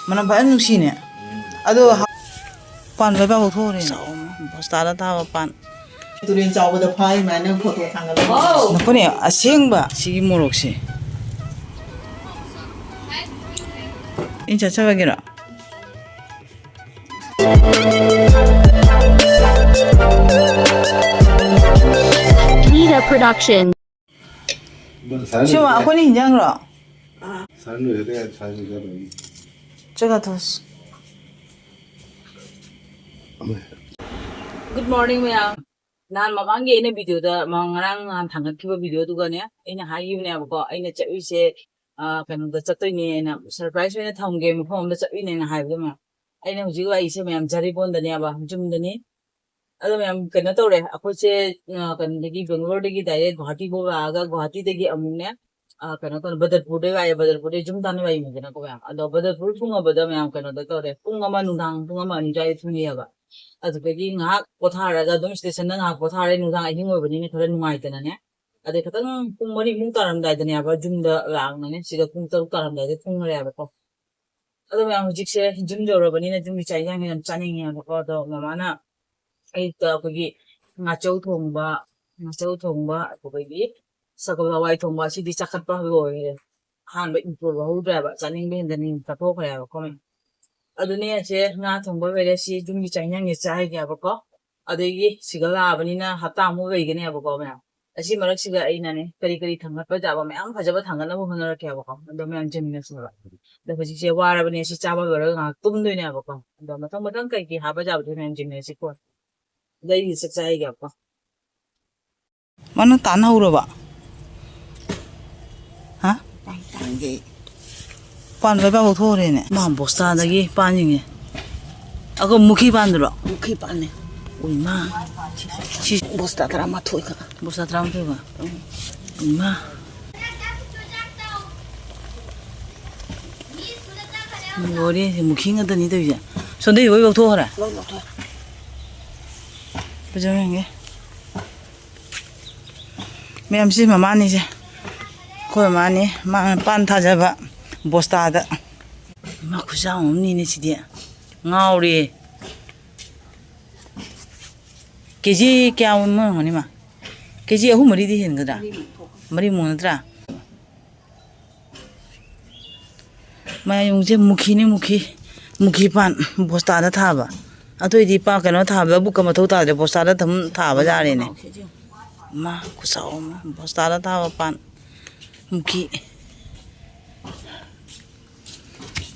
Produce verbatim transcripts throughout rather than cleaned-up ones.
ꯃꯅꯝ ꯐꯖꯅ ꯅꯨꯡꯁꯤꯅꯦ꯫ ꯑꯗꯣ ꯍ-, ꯄꯥꯟ ꯂꯩꯕꯥꯛ ꯂꯧꯊꯣꯛꯎꯔꯦꯅꯦ꯫ ꯕꯣꯁꯇꯥꯗ ꯊꯥꯕ ꯄꯥꯟ꯫ ꯇꯨꯔꯦꯟ ꯆꯥꯎꯕꯗ ꯐꯥꯔꯤ ꯃꯥꯏꯅ ꯐꯣꯇꯣ ꯊꯥꯡꯒꯠꯂꯛꯄ꯫ ꯅꯈꯣꯏꯅꯦ ꯑꯁꯦꯡꯕ ꯁꯤꯒꯤ ꯃꯣꯔꯣꯛꯁꯦ꯫ ꯏꯟ ꯆꯠꯆꯕꯒꯤꯔꯣ? Nita Production. ꯁꯤꯃ ꯑꯩꯈꯣꯏꯅ ꯍꯤꯟꯖꯥꯡꯔꯣ? ꯆꯠꯈ꯭ꯔ ꯊꯣꯛꯁꯤ꯫ Good morning, ꯃꯌꯥꯝ꯫ ꯅꯍꯥꯟ ꯃꯃꯥꯡꯒꯤ ꯑꯩꯅ ꯚꯤꯗꯤꯑꯣꯗ, ꯃ-, ꯉꯔꯥꯡ ꯅꯍꯥꯟ ꯊꯥꯡꯒꯠꯈꯤꯕ ꯚꯤꯗꯤꯑꯣꯗꯨꯒꯅꯦ, ꯑꯩꯅ ꯍꯥꯏꯈꯤꯕꯅꯦꯕꯀꯣ, ꯑꯩꯅ ꯆꯠꯂꯤꯁꯦ, ꯑ, ꯀꯩꯅꯣꯗ ꯆꯠꯇꯣꯏꯅꯦꯅ, ꯁꯔꯄ꯭ꯔꯥꯏꯁ ꯑꯣꯏꯅ ꯊꯝꯒꯦ, ꯃꯐꯝ ꯑꯃꯗ ꯆꯠꯂꯤꯅꯦꯅ ꯍꯥꯏꯕꯗꯣ ꯃꯌꯥꯝ꯫ ꯑꯩꯅ ꯍꯧꯖꯤꯛ ꯂꯥꯛꯏꯁꯦ ꯃꯌꯥꯝ ꯖꯔꯤꯕꯣꯟꯗꯅꯦꯕ, ꯌꯨꯝꯗꯅꯤ꯫ ꯑꯗꯣ ꯃꯌꯥꯝ ꯀꯩꯅꯣ ꯇꯧꯔꯦ, ꯑꯩꯈꯣꯏꯁꯦ, ꯑ, ꯀꯩꯅꯣꯗꯒꯤ, ꯕꯦꯡꯒ꯭ꯂꯣꯔꯗꯒꯤ ꯗꯥꯏꯔꯦꯛ ꯒꯨꯍꯥꯇꯤꯐꯥꯎ ꯂꯥꯛꯑꯒ, ꯒꯨꯍꯥꯇꯤꯗꯒꯤ ꯑꯃꯨꯛꯅꯦ, ꯑ, ꯀꯩꯅꯣ ꯇꯧꯔꯦ, ꯕꯗꯔꯄꯨꯔꯗꯩ ꯂꯥꯛꯑꯦ, ꯕꯗꯔꯄꯨꯔꯗꯩ ꯌꯨꯝ ꯇꯥꯟꯅ ꯂꯥꯛꯏꯅꯤꯗꯅꯀꯣ ꯃꯌꯥꯝ꯫ ꯑꯗꯣ ꯕꯗꯔꯄꯨꯔ ꯊꯨꯡꯉꯕꯗ ꯃꯌꯥꯝ ꯀꯩꯅꯣꯗ ꯇꯧꯔꯦ, ꯄꯨꯡ ꯑꯃ, ꯅꯨꯡꯗꯥꯡ ꯄꯨꯡ ꯑꯃ ꯑꯅꯤ ꯑꯗꯨꯋꯥꯏꯗ ꯊꯨꯡꯉꯤꯑꯕ꯫ ꯑꯗꯨꯗꯒꯤ ꯉꯥꯏꯍꯥꯛ ꯄꯣꯊꯥꯔꯒ ꯑꯗꯨꯝ ꯁ꯭ꯇꯦꯁꯟꯗ ꯉꯥꯏꯍꯥꯛ ꯄꯣꯊꯥꯔꯦ, ꯅꯨꯡꯗꯥꯡ ꯑꯍꯤꯡ ꯑꯣꯏꯕꯅꯤꯅ ꯈꯔ ꯅꯨꯡꯉꯥꯏꯇꯅꯅꯦ꯫ ꯑꯗꯩ ꯈꯤꯇꯪ ꯄꯨꯡ ꯃꯔꯤꯃꯨꯛ ꯇꯥꯔꯝꯗꯥꯏꯗꯅꯦꯕ ꯌꯨꯝꯗ ꯂꯥꯛꯑꯝꯒꯅꯤ, ꯁꯤꯗ ꯄꯨꯡ ꯇꯔꯨꯛ ꯇꯥꯔꯝꯗꯥꯏꯗ ꯊꯨꯡꯉꯔꯦꯕꯀꯣ꯫ ꯑꯗꯣ ꯃꯌꯥꯝ ꯍꯧꯖꯤꯛꯁꯦ ꯌꯨꯝ ꯌꯧꯔꯕꯅꯤꯅ ꯌꯨꯝꯒꯤ ꯆꯥꯛ ꯏꯟꯁꯥꯡꯁꯦ ꯌꯥꯝ ꯆꯥꯅꯤꯡꯉꯦꯕꯀꯣ꯫ ꯑꯗꯣ ꯃꯃꯥꯅ ꯑꯌꯨꯛꯇ ꯑꯩꯈꯣꯏꯒꯤ ꯉꯥꯆꯧ ꯊꯣꯡꯕ, ꯉꯥꯆꯧ ꯊꯣꯡꯕ, ꯑꯗꯨꯗꯒꯤ ꯁꯒꯣꯜ ꯍꯋꯥꯏ ꯊꯣꯡꯕ, ꯑꯁꯤꯗꯤ ꯆꯥꯈꯠꯄ ꯂꯣꯏꯔꯦ꯫ ꯑꯍꯥꯟꯕ ꯏꯟꯇ꯭ꯔꯣ ꯂꯧꯍꯧꯗ꯭ꯔꯦꯕ, ꯆꯥꯅꯤꯡꯕ ꯍꯦꯟꯗꯅ ꯆꯥꯊꯣꯛꯈ꯭ꯔꯦꯕꯀꯣ ꯃꯌꯥꯝ꯫ ꯑꯗꯨꯅꯦ ꯑꯁꯦ ꯉꯥ ꯊꯣꯡꯕ ꯂꯣꯏꯔꯦ, ꯁꯤ ꯌꯨꯝꯒꯤ ꯆꯥꯛ ꯏꯟꯁꯥꯡꯁꯦ ꯆꯥꯈꯤꯒꯦꯕꯀꯣ꯫ ꯑꯗꯒꯤ ꯁꯤꯗ ꯂꯥꯛꯑꯕꯅꯤꯅ ꯍꯞꯇꯥꯃꯨꯛ ꯂꯩꯒꯅꯦꯕꯀꯣ ꯃꯌꯥꯝ꯫ ꯑꯁꯤ ꯃꯔꯛꯁꯤꯗ ꯑꯩꯅꯅꯦ ꯀꯔꯤ ꯀꯔꯤ ꯊꯥꯡꯒꯠꯄ ꯌꯥꯕ ꯃꯌꯥꯝ ꯐꯖꯕ ꯊꯥꯡꯒꯠꯅꯕ ꯍꯣꯠꯅꯔꯛꯀꯦꯕꯀꯣ꯫ ꯑꯗꯣ ꯃꯌꯥꯝ ꯌꯦꯡꯃꯤꯟꯅꯁꯦꯕ꯫ ꯑꯗꯣ ꯍꯧꯖꯤꯛꯁꯦ ꯋꯥꯔꯕꯅꯦ, ꯁꯤ ꯆꯥꯕ ꯂꯣꯏꯔꯒ ꯉꯥꯏꯍꯥꯛ ꯇꯨꯝꯗꯣꯏꯅꯦꯕꯀꯣ꯫ ꯑꯗꯣ ꯃꯊꯪ ꯃꯊꯪ ꯀꯩ ꯀꯩ ꯍꯥꯞꯄ ꯌꯥꯕꯗꯣ ꯃꯌꯥꯝ ꯌꯦꯡꯃꯤꯟꯅꯁꯤꯀꯣ꯫ ꯑꯗ ꯑꯩꯒꯤ ꯆꯥꯛ ꯆꯥꯏꯒꯦꯕꯀꯣ꯫ ꯃꯥꯅ ꯇꯥꯟꯅꯍꯧꯔꯕ? ꯍꯥ? ꯄꯥꯟ ꯇꯥꯟꯒꯦ꯫ ꯄꯥꯟ ꯂꯩꯕꯥꯛ ꯂꯧꯊꯣꯛꯎꯔꯦꯅꯦ꯫ ꯃꯥ ꯕꯣꯁꯇꯥꯗꯒꯤ ꯄꯥꯟꯁꯤꯡꯉꯦ꯫ ꯑꯒꯣ ꯃꯨꯈꯤ ꯄꯥꯟꯗꯨꯔꯣ? ꯃꯨꯈꯤ ꯄꯥꯟꯅꯦ꯫ ꯎꯏꯃꯥ꯫ ꯁꯤ ꯕꯣꯁꯇꯥ ꯇꯔꯥꯃꯥꯊꯣꯏꯒ꯫ ꯕꯣꯁꯇꯥ ꯇꯔꯥꯃꯥꯊꯣꯏꯒ? ꯎꯝ꯫ ꯎꯏꯃꯥ꯫ ꯂꯣꯏꯔꯦ, ꯃꯨꯈꯤ ꯉꯥꯛꯇꯅꯤ ꯇꯧꯔꯤꯁꯦ꯫ ꯁꯣꯝꯗꯩ ꯂꯣꯏ ꯂꯧꯊꯣꯛꯈ꯭ꯔꯦ? ꯂꯣꯏ ꯂꯧꯊꯣꯛꯈ꯭ꯔꯦ꯫ ꯐꯖꯕ ꯌꯦꯡꯒꯦ꯫ ꯃꯌꯥꯝꯁꯤ ꯃꯃꯥꯅꯤꯁꯦ꯫ ꯑꯩꯈꯣꯏ ꯃꯃꯥꯅꯤ꯫ ꯃꯥ ꯄꯥꯟ ꯊꯥꯖꯕ ꯕꯣꯁꯇꯥꯗ꯫ ꯃꯥ ꯈꯨꯆꯥꯎ ꯑꯃꯅꯤꯅꯦ ꯁꯤꯗꯤ꯫ ꯉꯥꯎꯔꯦ꯫ ꯀꯦ ꯖꯤ ꯀꯌꯥꯃꯨꯛ ꯑꯣꯏꯔꯝꯒꯅꯤ ꯃꯥ? ꯀꯦ ꯖꯤ ꯑꯍꯨꯝ ꯃꯔꯤꯗꯤ ꯍꯦꯟꯒꯗ꯭ꯔꯥ? ꯃꯔꯤꯃꯨꯛ ꯅꯠꯇ꯭ꯔꯥ? ꯃꯌꯥꯝꯁꯦ ꯃꯨꯈꯤꯅꯤ, ꯃꯨꯈꯤ꯫ ꯃꯨꯈꯤ ꯄꯥꯟ ꯕꯣꯁꯇꯥꯗ ꯊꯥꯕ꯫ ꯑꯇꯩꯗꯤ ꯄꯥ-, ꯀꯩꯅꯣ ꯊꯥꯕ, ꯂꯧꯕꯨꯛꯀ ꯃꯊꯧ ꯇꯥꯗ꯭ꯔꯦ, ꯕꯣꯁꯇꯥꯗ ꯑꯗꯨꯝ ꯊꯥꯕ ꯌꯥꯔꯦꯅꯦ꯫ ꯃꯥ ꯈꯨꯆꯥꯎ ꯑꯃ, ꯕꯣꯁꯇꯥꯗ ꯊꯥꯕ ꯄꯥꯟ ꯃꯨꯈꯤ꯫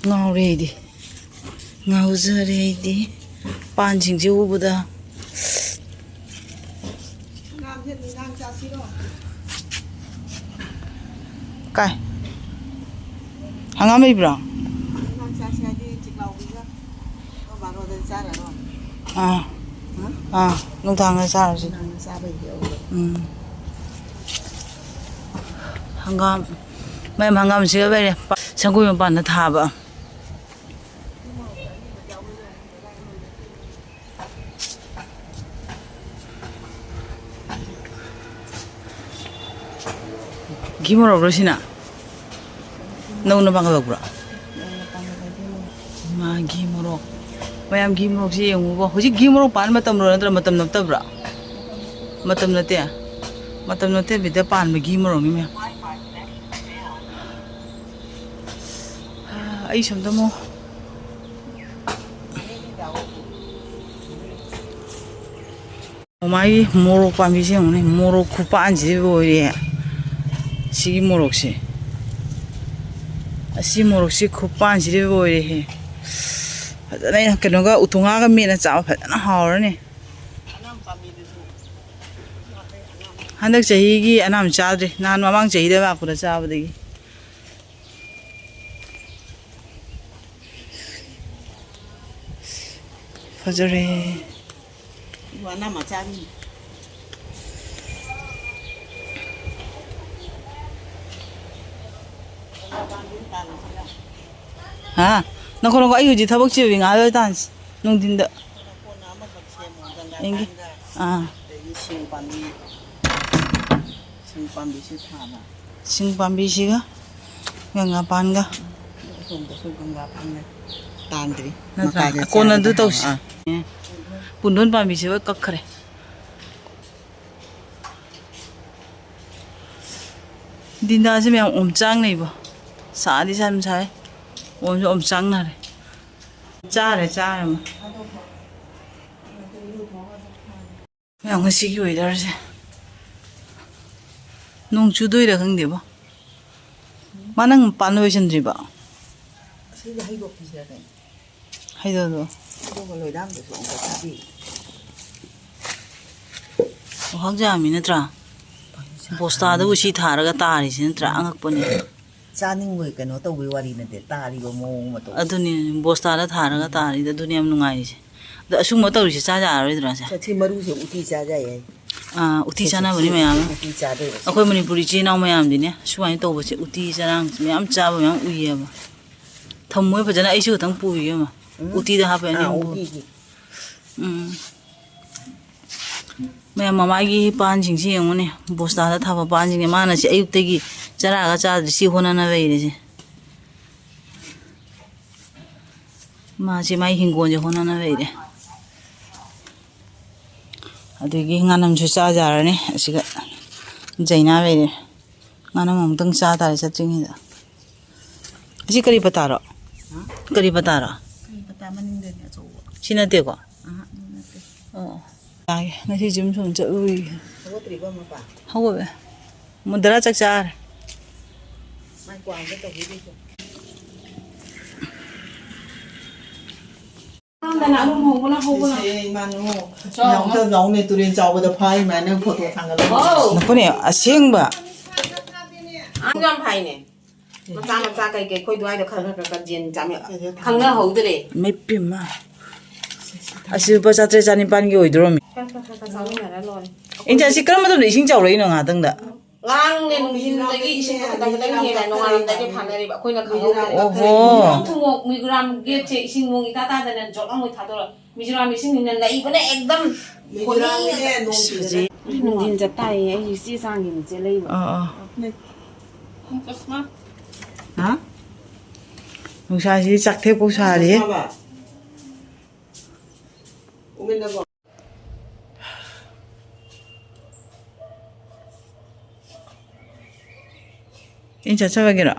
ꯉꯥꯎꯔꯦ ꯑꯩꯗꯤ꯫ ꯉꯥꯎꯖꯔꯦ ꯑꯩꯗꯤ꯫ ꯄꯥꯟꯁꯤꯡꯁꯦ ꯎꯕꯗ꯫ ꯀꯥꯏ? ꯍꯪꯒꯥꯝ ꯂꯩꯕ꯭ꯔꯣ? ꯑꯥ꯫ ꯑꯥ, ꯅꯨꯡꯗꯥꯡꯗ ꯆꯥꯔꯁꯤ꯫ ꯎꯝ꯫ ꯍꯪꯒꯥꯝ, ꯃꯌꯥꯝ ꯍꯪꯒꯥꯝꯁꯤꯒ ꯂꯩꯔꯦ꯫ ꯁꯪꯒꯣꯏ ꯃꯄꯥꯟꯗ ꯊꯥꯕ꯫ ꯘꯤ ꯃꯣꯔꯣꯛꯂꯣ ꯁꯤꯅ? ꯅꯧꯅ ꯄꯥꯡꯒꯠꯂꯛꯄ꯭ꯔꯣ? ꯃꯥ ꯘꯤ ꯃꯣꯔꯣꯛ꯫ ꯃꯌꯥꯝ ꯘꯤ ꯃꯣꯔꯣꯛꯁꯤ ꯌꯦꯡꯉꯨꯕꯣ꯫ ꯍꯧꯖꯤꯛ ꯘꯤ ꯃꯣꯔꯣꯛ ꯄꯥꯟ ꯃꯇꯝꯂꯣ ꯅꯠꯇ꯭ꯔ ꯃꯇꯝ ꯅꯠꯇꯕ꯭ꯔꯥ? ꯃꯇꯝ ꯅꯠꯇꯦ꯫ ꯃꯇꯝ ꯅꯠꯇꯕꯤꯗ ꯄꯥꯟꯕ ꯘꯤ ꯃꯣꯔꯣꯛꯅꯤ ꯃꯌꯥꯝ꯫ ꯑꯩ ꯁꯣꯝꯗ ꯑꯃꯨꯛ ꯃꯥꯒꯤ ꯃꯣꯔꯣꯛ ꯄꯥꯝꯕꯤꯁꯦ ꯌꯦꯡꯉꯨꯅꯦ, ꯃꯣꯔꯣꯛ ꯈꯨꯄꯥꯟꯁꯤꯗꯤ ꯂꯣꯏꯔꯦ꯫ ꯁꯤꯒꯤ ꯃꯣꯔꯣꯛꯁꯦ, ꯑꯁꯤ ꯃꯣꯔꯣꯛꯁꯤ ꯈꯨꯄꯥꯟꯁꯤꯗꯤ ꯂꯣꯏꯔꯦꯍꯦ꯫ ꯐꯖꯅ ꯀꯩꯅꯣꯒ ꯎꯇꯣꯡꯉꯥꯒ ꯃꯦꯠꯂ ꯆꯥꯕ ꯐꯖꯅ ꯍꯥꯎꯔꯅꯤ꯫ ꯍꯟꯗꯛ ꯆꯍꯤꯒꯤ ꯑꯅꯥꯝ ꯆꯥꯗ꯭ꯔꯦ, ꯅꯍꯥꯟ ꯃꯃꯥꯡ ꯆꯍꯤꯗ ꯂꯥꯛꯄꯗ ꯆꯥꯕꯗꯒꯤ꯫ ꯐꯖꯔꯦ꯫ ꯏꯕꯨ ꯑꯅꯥꯝ ꯆꯥꯔꯤ꯫ ꯍꯥ? ꯅꯈꯣ, ꯅꯈꯣ, ꯑꯩ ꯍꯧꯖꯤꯛ ꯊꯕꯛ ꯆꯤꯜꯂꯤ, ꯉꯥꯏꯍꯥꯛ ꯂꯩꯔ ꯇꯥꯟꯁꯤ꯫ ꯅꯨꯡꯊꯤꯟꯗ꯫ ꯌꯦꯡꯒꯦ꯫ ꯑꯥ꯫ ꯑꯗꯒꯤ ꯁꯤꯡ ꯄꯥꯝꯕꯤ, ꯁꯤꯡ ꯄꯥꯝꯕꯤꯁꯨ ꯊꯥꯕ꯫ ꯁꯤꯡ ꯄꯥꯝꯕꯤꯁꯤꯒ ꯒꯪꯒꯥ ꯄꯥꯟꯒ꯫ ꯁꯣꯝꯗꯁꯨ ꯒꯝꯂꯥ ꯐꯪꯉꯦ꯫ ꯇꯥꯟꯗ꯭ꯔꯤ꯫ ꯅꯠꯇ꯭ꯔꯥ? ꯃꯀꯥꯁꯦ ꯀꯣꯟꯅ ꯑꯗꯨ ꯆꯥꯔꯒ ꯇꯧꯁꯤ꯫ ꯑꯥ꯫ ꯄꯨꯡꯗꯣꯟ ꯄꯥꯝꯕꯤꯁꯦ ꯂꯣꯏ ꯀꯛꯈ꯭ꯔꯦ꯫ ꯗꯤꯟꯗꯥꯁꯦ ꯃꯌꯥꯝ ꯑꯣꯝꯆꯥꯡꯅꯩꯕꯣ꯫ ꯁꯥꯗꯤ ꯌꯥꯝ ꯁꯥꯏ꯫ ꯑꯣꯝꯁꯨ ꯑꯣꯝꯆꯥꯡꯅꯔꯦ꯫ ꯆꯥꯔꯦ, ꯆꯥꯔꯦ ꯑꯃ꯫ ꯃꯌꯥꯝ ꯉꯁꯤꯒꯤ ꯋꯦꯗꯔꯁꯦ꯫ ꯅꯣꯡ ꯆꯨꯗꯣꯏꯔꯥ ꯈꯪꯗꯦꯕꯣ꯫ ꯃꯥ ꯅꯪ ꯄꯥꯟ ꯂꯣꯏꯁꯤꯟꯗ꯭ꯔꯤꯕꯣ? ꯑꯁꯤꯗꯤ ꯍꯩꯗꯣꯛꯈꯤꯁꯤꯔ ꯀꯩꯅꯣ? ꯍꯩꯗꯣꯛꯑꯣ꯫ ꯑꯗꯨꯒ ꯂꯣꯏꯗꯥꯝꯗꯁꯨ ꯑꯃꯨꯛꯀ ꯊꯥꯕꯤ꯫ ꯑꯣ, ꯍꯛꯆꯥꯡꯃꯤ ꯅꯠꯇ꯭ꯔꯥ? ꯕꯣꯁꯇꯥꯗꯕꯨ ꯁꯤ ꯊꯥꯔꯒ ꯇꯥꯔꯤꯁꯤ ꯅꯠꯇ꯭ꯔꯥ? ꯑꯉꯛꯄꯅꯤ꯫ ꯆꯥꯅꯤꯡꯕꯒꯤ ꯀꯩꯅꯣ ꯇꯧꯕꯒꯤ ꯋꯥꯔꯤ ꯅꯠꯇꯦ, ꯇꯥꯔꯤꯕ ꯃꯑꯣꯡ ꯃꯇꯧ꯫ ꯑꯗꯨꯅꯤ, ꯕꯣꯁꯇꯥꯗ ꯊꯥꯔꯒ ꯇꯥꯔꯤꯗ, ꯑꯗꯨꯅꯤ ꯌꯥꯝ ꯅꯨꯡꯉꯥꯏꯔꯤꯁꯦ꯫ ꯑꯗꯣ ꯑꯁꯨꯡꯕ ꯇꯧꯔꯤꯁꯦ ꯆꯥ ꯌꯥꯔꯔꯣꯏꯗ꯭ꯔꯥ ꯁꯦ? ꯁꯤ ꯃꯔꯨꯁꯦ ꯎꯇꯤ ꯆꯥ ꯌꯥꯏ ꯍꯥꯏ꯫ ꯑꯥ, ꯎꯇꯤ ꯆꯥꯅꯕꯅꯤ ꯃꯌꯥꯝ ꯑꯃ꯫ ꯎꯇꯤ ꯆꯥꯗꯣꯏꯕ꯫ ꯑꯩꯈꯣꯏ ꯃꯅꯤꯄꯨꯔ ꯏꯆꯤꯜ ꯏꯅꯥꯎ ꯃꯌꯥꯝꯗꯤꯅꯦ, ꯁꯨꯃꯥꯏꯅ ꯇꯧꯕꯁꯦ ꯎꯇꯤ ꯆꯥꯔꯥꯡ ꯃꯌꯥꯝ ꯆꯥꯕ ꯃꯌꯥꯝ ꯎꯏꯌꯦꯕ꯫ ꯊꯝꯃꯣꯏ ꯐꯖꯅ ꯑꯩꯁꯨ ꯈꯛꯇꯪ ꯄꯨꯏꯌꯦ ꯑꯃ꯫ ꯎꯝ꯫ ꯎꯇꯤꯗ ꯍꯥꯞꯄꯦ ꯑꯥ, ꯑꯅꯤꯃꯛ ꯄꯨꯏ꯫ ꯎꯇꯤꯒꯤ꯫ ꯎꯝ꯫ ꯃꯌꯥꯝ ꯃꯃꯥꯒꯤ ꯄꯥꯟꯁꯤꯡꯁꯤ ꯌꯦꯡꯉꯨꯅꯦ, ꯕꯣꯁꯇꯥꯗ ꯊꯥꯕ ꯄꯥꯟꯁꯤꯡꯁꯦ꯫ ꯃꯥꯅ ꯁꯤ ꯑꯌꯨꯛꯇꯒꯤ ꯆꯔꯥꯒ ꯆꯥꯗ꯭ꯔꯤ, ꯁꯤ ꯍꯣꯠꯅꯅꯕ ꯂꯩꯔꯤꯁꯦ꯫ ꯃꯥꯁꯤ ꯃꯥꯏ ꯍꯤꯡꯒꯣꯜꯁꯦ ꯍꯣꯠꯅꯅ ꯂꯩꯔꯦ꯫ ꯑꯗꯒꯤ ꯉꯥꯅꯝꯁꯨ ꯆꯥ ꯌꯥꯔꯅꯤ꯫ ꯑꯁꯤꯒ ꯖꯩꯅꯥ ꯂꯩꯔꯦ꯫ ꯉꯥꯅꯝ ꯑꯃꯨꯛꯇꯪ ꯆꯥ ꯇꯥꯔꯦ ꯆꯠꯇ꯭ꯔꯤꯉꯩꯗ꯫ ꯑꯁꯤ ꯀꯔꯤ ꯄꯇꯥꯔꯣ? ꯍꯥ? ꯀꯔꯤ ꯄꯇꯥꯔꯣ? ꯀꯔꯤ ꯄꯇꯥ ꯃꯅꯤꯡꯗꯅꯦ ꯑꯆꯧꯕ? ꯁꯤ ꯅꯠꯇꯦꯀꯣ? ꯑꯍ, ꯑꯗꯨ ꯅꯠꯇꯦ꯫ ꯑꯣ꯫ ꯇꯥꯒꯦ꯫ ꯉꯁꯤ ꯖꯤꯝ ꯁꯨꯝ ꯆꯠꯂꯨꯏ꯫ ꯍꯧꯒꯠꯇ꯭ꯔꯤꯕꯣ ꯃꯄꯥ? ꯍꯧꯒꯠꯂꯦ꯫ ꯃꯨꯟꯗꯔꯥ ꯆꯥꯛ ꯆꯥꯔꯦ꯫ ꯃꯥꯏ ꯀ꯭ꯋꯥ ꯑꯝꯇ ꯇꯧꯕꯤꯗꯦ꯫ ꯁꯣꯝꯗꯅ ꯑꯗꯨꯝ ꯍꯧꯕꯅ ꯍꯧꯕꯅ꯫ ꯁꯦ, ꯏꯃꯥꯅꯨ꯫ ꯌꯥꯎꯗ ꯌꯥꯎꯅꯦ, ꯇꯨꯔꯦꯟ ꯆꯥꯎꯕꯗ ꯐꯥꯔꯤ ꯃꯥꯏꯅ ꯐꯣꯇꯣ ꯊꯥꯡꯒꯠꯂꯣ꯫ ꯋꯥꯎ꯫ ꯅꯈꯣꯏꯅꯦ ꯑꯁꯦꯡꯕ꯫ ꯑꯉꯥꯡ ꯌꯥꯝ ꯐꯩꯅꯦ꯫ ꯃꯆꯥ ꯃꯆꯥ ꯀꯩ ꯀꯩ ꯑꯩꯈꯣꯏ ꯑꯗꯨꯋꯥꯏꯗ ꯈꯔ ꯈꯔ ꯈꯔ ꯈꯔ ꯌꯦꯟ ꯆꯥꯃꯤ-, ꯈꯪꯅꯍꯧꯗ꯭ꯔꯦ꯫ ꯃꯩ ꯄꯦꯝꯃ꯫ ꯑꯁꯤ ꯂꯨꯄꯥ ꯆꯥꯇ꯭ꯔꯦꯠ ꯆꯥꯅꯤꯄꯥꯟꯒꯤ ꯑꯣꯏꯗꯣꯔꯝꯃꯤ꯫ ꯈꯔ ꯈꯔ ꯈꯔ ꯈꯔ ꯆꯥꯃꯤꯟꯅꯔ ꯂꯣꯏꯔꯦ꯫ ꯏꯟꯖ, ꯑꯁꯤ ꯀꯔꯝꯕ ꯃꯇꯝꯗ ꯏꯁꯤꯡ ꯆꯥꯎꯔꯛꯏꯅꯣ ꯉꯥꯏꯍꯥꯛꯇꯪꯗ? ꯉꯔꯥꯡꯅꯦ ꯅꯨꯡꯊꯤꯟꯗꯒꯤ ꯏꯁꯤꯡꯗꯣ ꯈꯤꯇꯪ ꯈꯤꯇꯪ ꯍꯦꯜꯂꯦ, ꯅꯣꯡꯉꯥꯜꯂꯝꯗꯥꯏꯗꯤ ꯐꯥꯅꯔꯤꯕ, ꯑꯩꯈꯣꯏꯅ ꯈꯪꯍꯧꯗ꯭ꯔꯦ꯫ ꯑꯣꯍꯣ꯫ ꯃꯤꯔꯥꯡ ꯊꯨꯝꯃꯣꯛ ꯃꯤꯒ꯭ꯔꯥꯝ ꯒꯦꯠꯁꯦ ꯏꯁꯤꯡ ꯅꯣꯡ ꯏꯇꯥ ꯇꯥꯗꯅ ꯖꯣꯠ ꯂꯥꯎꯅ ꯊꯥꯗꯣꯔꯛꯑꯦ꯫ ꯃꯤꯖꯣꯔꯥꯝ ꯏꯁꯤꯡꯅꯤꯅ ꯅꯩꯕꯅ ꯑꯦꯛꯗꯝ ꯃꯤꯖꯣꯔꯥꯝꯒꯤꯅꯦ ꯅꯣꯡ ꯆꯨꯗꯅ꯫ ꯅꯨꯡꯊꯤꯟ ꯆꯠꯇꯥꯏꯌꯦ, ꯑꯩ ꯆꯦ ꯆꯥꯡꯒꯤꯅꯤ ꯆꯦ ꯂꯩꯕ꯫ ꯑꯥ, ꯑꯥ꯫ ꯍꯥ? ꯅꯨꯡꯁꯥꯁꯤꯗꯤ ꯆꯥꯛꯊꯦꯛꯄꯧ ꯁꯥꯔꯤꯌꯦ꯫ ꯑꯩꯅ ꯆꯠꯆꯔꯒꯦꯔꯣ?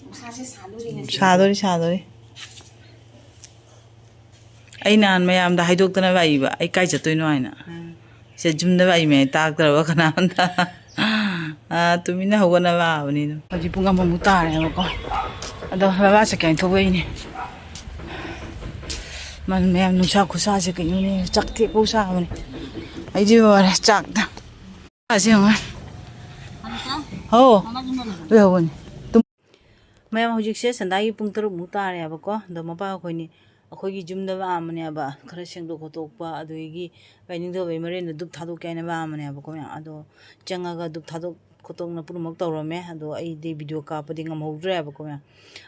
ꯅꯨꯡꯁꯥꯁꯦ ꯁꯥꯗꯣꯔꯤ ꯉꯁꯤ꯫ ꯁꯥꯗꯣꯔꯤ, ꯁꯥꯗꯣꯔꯤ꯫ ꯑꯩ ꯅꯍꯥꯟ ꯃꯌꯥꯝꯗ ꯍꯥꯏꯗꯣꯛꯇꯅ ꯂꯥꯛꯏꯕ, ꯑꯩ ꯀꯥꯏ ꯆꯠꯇꯣꯏꯅꯣ ꯍꯥꯏꯅ꯫ ꯎꯝ꯫ ꯁꯦ, ꯌꯨꯝꯗ ꯂꯥꯛꯏ ꯃꯌꯥꯝ ꯇꯥꯛꯇ꯭ꯔꯕ ꯀꯅꯥꯝꯇ꯫ ꯑꯥ, ꯇꯨꯃꯤꯟꯅ ꯍꯧꯒꯠꯅ ꯂꯥꯛꯑꯕꯅꯤ ꯑꯗꯨꯝ꯫ ꯍꯧꯖꯤꯛ ꯄꯨꯡ ꯑꯃꯃꯨꯛ ꯇꯥꯔꯦꯕꯀꯣ꯫ ꯑꯗꯣ ꯕꯕꯥ ꯆꯠꯀꯦꯅ ꯊꯣꯛꯂꯛꯏꯅꯦ꯫ ꯃꯥ ꯃꯌꯥꯝ ꯅꯨꯡꯁꯥ ꯈꯨꯁꯥꯁꯦ ꯀꯩꯅꯣꯅꯦ, ꯆꯥꯛ ꯊꯦꯛꯄꯧ ꯁꯥꯕꯅꯦ꯫ ꯑꯩꯗꯤ ꯂꯣꯏꯔꯦ ꯆꯥꯛꯇ꯫ ꯑꯁꯤ ꯌꯦꯡꯉꯣ꯫ ꯍꯣ꯫ ꯂꯣꯏꯍꯧꯕꯅꯤ꯫ ꯃꯌꯥꯝ, ꯍꯧꯖꯤꯛꯁꯦ ꯁꯟꯗꯥꯒꯤ ꯄꯨꯡ ꯇꯔꯨꯛꯃꯨꯛ ꯇꯥꯔꯦꯕꯀꯣ꯫ ꯑꯗꯣ ꯃꯄꯥ ꯑꯩꯈꯣꯏꯅꯤ, ꯑꯩꯈꯣꯏꯒꯤ ꯌꯨꯝꯗ ꯂꯥꯛꯑꯝꯕꯅꯦꯕ, ꯈꯔ ꯁꯦꯡꯗꯣꯛ ꯈꯣꯠꯇꯣꯛꯄ, ꯑꯗꯨꯗꯒꯤ ꯚꯥꯏ ꯅꯤꯡꯊꯧꯕꯩ ꯃꯔꯦꯟꯗꯣ ꯙꯨꯞ ꯊꯥꯗꯣꯛꯀꯦ ꯍꯥꯏꯅ ꯂꯥꯛꯑꯝꯕꯅꯦꯕꯀꯣ ꯃꯌꯥꯝ꯫ ꯑꯗꯣ ꯆꯪꯉꯒ ꯙꯨꯞ ꯊꯥꯗꯣꯛ ꯈꯣꯠꯇꯣꯛꯅ ꯄꯨꯝꯅꯃꯛ ꯇꯧꯔꯝꯃꯦ꯫ ꯑꯗꯣ ꯑꯩꯗꯤ ꯚꯤꯗꯤꯑꯣ ꯀꯥꯞꯄꯗꯤ ꯉꯝꯍꯧꯗ꯭ꯔꯦꯕꯀꯣ ꯃꯌꯥꯝ꯫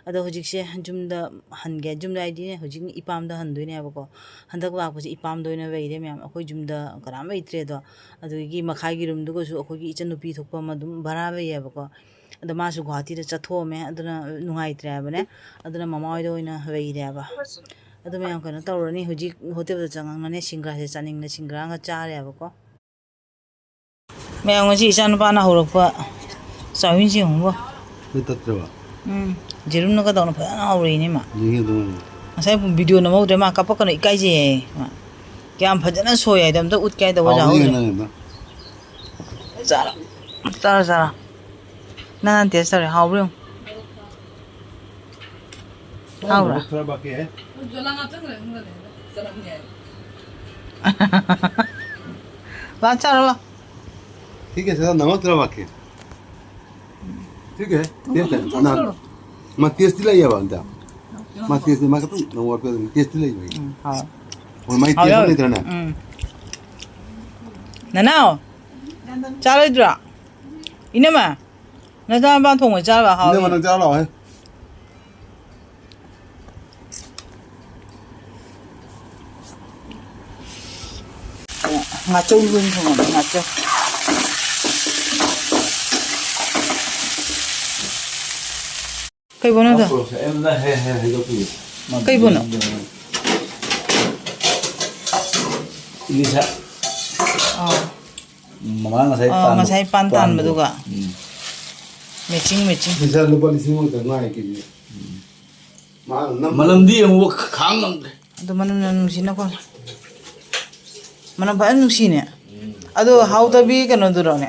ꯑꯗꯣ ꯍꯧꯖꯤꯛꯁꯦ ꯌꯨꯝꯗ ꯍꯟꯒꯦ, ꯌꯨꯝꯗ ꯍꯥꯏꯗꯤ ꯍꯧꯖꯤꯛ ꯏꯄꯥꯝꯗ ꯍꯟꯗꯣꯏꯅꯦꯕꯀꯣ꯫ ꯍꯟꯗꯛ ꯂꯥꯛꯄꯁꯦ ꯏꯄꯥꯝꯗ ꯑꯣꯏꯅ ꯂꯩꯔꯦ ꯃꯌꯥꯝ, ꯑꯩꯈꯣꯏ ꯌꯨꯝꯗ ꯀꯅꯥꯝ ꯂꯩꯇ꯭ꯔꯦ꯫ ꯑꯗꯣ ꯑꯗꯨꯗꯒꯤ ꯃꯈꯥꯒꯤ ꯔꯨꯝꯗꯨꯒꯁꯨ ꯑꯩꯈꯣꯏꯒꯤ ꯏꯆꯟꯅꯨꯄꯤ ꯊꯣꯛꯄ ꯑꯃ ꯑꯗꯨꯝ ꯚꯔꯥ ꯂꯩꯌꯦꯕꯀꯣ꯫ ꯑꯗꯣ ꯃꯥꯁꯨ ꯒꯨꯍꯥꯇꯤꯗ ꯆꯠꯊꯣꯛꯑꯝꯃꯦ, ꯑꯗꯨꯅ ꯅꯨꯡꯉꯥꯏꯇ꯭ꯔꯦ ꯍꯥꯏꯕꯅꯦ꯫ ꯑꯗꯨꯅ ꯃꯃꯥ ꯍꯣꯏꯗ ꯑꯣꯏꯅ ꯂꯩꯔꯦ ꯍꯥꯏꯕ꯫ ꯑꯗꯨ ꯃꯌꯥꯝ ꯀꯩꯅꯣ ꯇꯧꯔꯅꯤ, ꯍꯧꯖꯤꯛ ꯍꯣꯇꯦꯜꯗ ꯆꯪꯉꯛꯅꯅꯦ, ꯁꯤꯡꯒ꯭ꯔꯥꯁꯦ ꯆꯥꯅꯤꯡꯅ ꯁꯤꯡꯒ꯭ꯔꯥ ꯑꯃ ꯆꯥꯔꯦꯕꯀꯣ꯫ ꯃꯌꯥꯝ, ꯉꯁꯤ ꯏꯆꯥꯅꯨꯄꯥꯅ ꯍꯧꯔꯛꯄ ꯆꯥꯎꯕꯤꯟꯁꯦ ꯌꯦꯡꯉꯨꯕꯣ꯫ ꯅꯣꯏ ꯇꯠꯇ꯭ꯔꯕ? ꯎꯝ, ꯌꯦꯔꯨꯝꯅ ꯀꯗꯧꯅ ꯐꯖꯅ ꯍꯧꯔꯛꯏꯅꯦ ꯃꯥ꯫ ꯌꯦꯡꯉꯦ ꯑꯗꯨꯝ꯫ ꯉꯁꯥꯏ ꯚꯤꯗꯤꯑꯣ ꯅꯝꯍꯧꯗ꯭ꯔꯦ, ꯃꯥ ꯀꯞꯄꯛꯀꯅꯨ, ꯏꯀꯥꯏꯖꯩꯌꯦ ꯃꯥ꯫ ꯀꯌꯥꯝ ꯐꯖꯅ ꯁꯣꯏ ꯍꯥꯏꯗꯣ ꯑꯝꯇ ꯎꯠꯀꯦ ꯍꯥꯏꯗꯣ ꯑꯣꯖꯥ ꯍꯥꯎꯕꯅꯤ ꯍꯧꯗ꯭ꯔꯦ꯫ ꯀꯩꯅꯣ ꯑꯗꯣ꯫ ꯆꯥꯔꯣ꯫ ꯆꯥꯔꯣ, ꯆꯥꯔꯣ꯫ ꯅꯪ ꯇꯦꯁ ꯇꯧꯔꯦ, ꯍꯥꯎꯕ꯭ꯔꯥ ꯌꯦꯡꯉꯨ꯫ ꯍꯥꯎꯕ꯭ꯔꯥ? ꯊꯣꯔꯥ ꯕꯥꯀꯤ ꯍꯦ꯫ ꯂꯥ, ꯆꯥꯔꯣ, ꯂꯥ꯫ ठीक है सर, नमक थोड़ा बाकी है। ठीक है, टेस्ट है ना? मैं टेस्ट लाई है बांधा। मैं टेस्ट, मैं कहता हूँ, नमक पे टेस्ट लाई भाई। ꯎꯝ, ꯍꯥꯎ꯫ और मैं ꯍꯥꯎ, टेस्ट ꯍꯥꯎ꯫ नहीं करना। ꯎꯝ꯫ ꯅꯅꯥꯎ, ꯆꯥꯔꯣꯏꯗ꯭ꯔꯣ? ꯏꯅꯝꯃ, ꯅꯆꯥꯅꯨꯄꯥ ꯊꯣꯡꯕ ꯆꯥꯔꯒ ꯍꯥꯎꯋꯤ꯫ ꯏꯅꯝꯃ, ꯅꯪ ꯆꯥꯔꯨ ꯂꯥꯛꯑꯣꯍꯦ꯫ ꯉꯥꯆꯧ ꯏꯔꯣꯟ ꯊꯣꯡꯉꯝꯃꯦ, ꯉꯥꯆꯧ꯫ ꯀꯩꯕꯣꯅꯣꯗꯣ? ꯄꯨꯔꯛꯁꯦ꯫ ꯑꯩꯉꯣꯟꯗ ꯍꯦ, ꯍꯦ, ꯍꯥꯏꯗꯣꯛꯄꯤꯌꯨ꯫ ꯀꯩꯕꯣꯅꯣ? ꯏꯂꯤꯁꯥ꯫ ꯑꯥ꯫ ꯃꯃꯥ ꯉꯁꯥꯏ ꯑꯥ, ꯇꯥꯟꯕ-, ꯉꯁꯥꯏ ꯄꯥꯟ ꯇꯥꯟꯕꯗꯣ꯫ ꯇꯥꯟꯕꯗꯨꯒ꯫ ꯎꯝ꯫ Matching, matching. ꯏꯂꯤꯁꯥ ꯂꯨꯄꯥ ꯂꯤꯁꯤꯡ ꯑꯃꯗ ꯉꯥꯏ ꯀꯦꯖꯤ꯫ ꯎꯝ꯫ ꯃꯥꯅ ꯅꯝ-, ꯃꯅꯝꯗꯤ ꯌꯦꯡꯉꯨ, ꯈꯥꯡ ꯉꯝꯗ꯭ꯔꯦ꯫ ꯑꯗꯨ ꯃꯅꯝ ꯌꯥꯝ ꯅꯨꯡꯁꯤꯅꯀꯣ꯫ ꯃꯅꯝ ꯐꯖꯅ ꯅꯨꯡꯁꯤꯅꯦ꯫ ꯎꯝ꯫ ꯑꯗꯣ ꯍꯥꯎꯇꯕꯤ ꯀꯩꯅꯣꯗꯨꯔꯣꯅꯦ?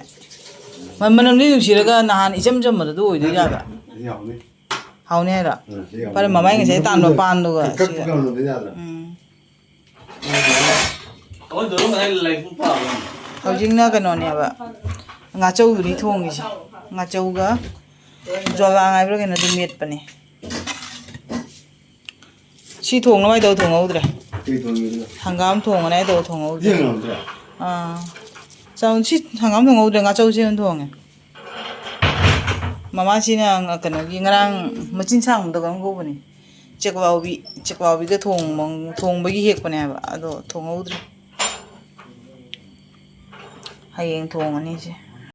ꯃ-, ꯃꯅꯝꯗꯤ ꯅꯨꯡꯁꯤꯔꯒ ꯅꯍꯥꯟ ꯏꯆꯝ ꯆꯝꯕꯗꯣ ꯑꯗꯨ ꯑꯣꯏꯗꯣꯏ ꯖꯥꯠꯂ? ꯌꯥꯎꯅꯤ꯫ ꯍꯥꯎꯅꯤ ꯍꯥꯏꯔꯣ? ꯎꯝ, ꯁꯤ ꯌꯥꯎꯅꯤ꯫ ꯐꯔꯦ, ꯃꯃꯥꯏ ꯉꯁꯥꯏ ꯇꯥꯟꯕ ꯄꯥꯟꯗꯨꯒ ꯀꯛ-, ꯀꯛꯄ ꯁꯤꯒ꯫ ꯀꯩꯅꯣꯗꯨꯅꯤ ꯌꯥꯗ꯭ꯔꯥ? ꯎꯝ꯫ ꯑꯩꯈꯣꯏ ꯗꯣꯂꯣ ꯉꯁꯥꯏ ꯂꯥꯏꯔꯤꯛ ꯄꯥꯕꯅꯤ꯫ ꯍꯧꯖꯤꯛꯅ ꯀꯩꯅꯣꯅꯦꯕ, ꯉꯥꯆꯧꯗꯨꯅꯤ ꯊꯣꯡꯉꯤꯁꯦ꯫ ꯉꯥꯆꯧꯒ ꯖ꯭ꯋꯥꯂꯥ ꯍꯥꯏꯕ꯭ꯔꯥ ꯀꯩꯅꯣꯗꯨ ꯃꯦꯠꯄꯅꯦ꯫ ꯁꯤ ꯊꯣꯡꯅꯕ ꯍꯥꯏꯗꯧ ꯊꯣꯡꯍꯧꯗ꯭ꯔꯦ꯫ ꯀꯩ ꯊꯣꯡꯉꯤꯅꯣ? ꯍꯪꯒꯥꯝ ꯊꯣꯡꯉꯅꯤ ꯍꯥꯏꯗꯧ ꯊꯣꯡꯍꯧꯗ꯭ꯔꯦ꯫ ꯁꯤ ꯍꯪꯒꯥꯝꯗꯨꯔꯥ? ꯑꯥ꯫ ꯆꯥꯎ-, ꯁꯤ ꯍꯪꯒꯥꯝ ꯊꯣꯡꯍꯧꯗ꯭ꯔꯦ, ꯉꯥꯆꯧꯁꯦ ꯑꯣꯏꯅ ꯊꯣꯡꯉꯦ꯫ ꯃꯃꯥꯁꯤꯅ ꯉ-, ꯀꯩꯅꯣꯒꯤ ꯉꯔꯥꯡ ꯃꯆꯤꯟ ꯁꯥꯡꯕꯗꯣ ꯀꯩꯅꯣꯝ ꯀꯧꯕꯅꯤ꯫ ꯆꯦꯛꯂꯥꯎꯕꯤ, ꯆꯦꯛꯂꯥꯎꯕꯤꯒ ꯊꯣꯡꯕ-, ꯊꯣꯡꯕꯒꯤ ꯍꯦꯛꯄꯅꯦ ꯍꯥꯏꯕ꯫ ꯑꯗꯣ ꯊꯣꯡꯍꯧꯗ꯭ꯔꯦ꯫ ꯍꯌꯦꯡ ꯊꯣꯡꯉꯅꯤ ꯁꯦ꯫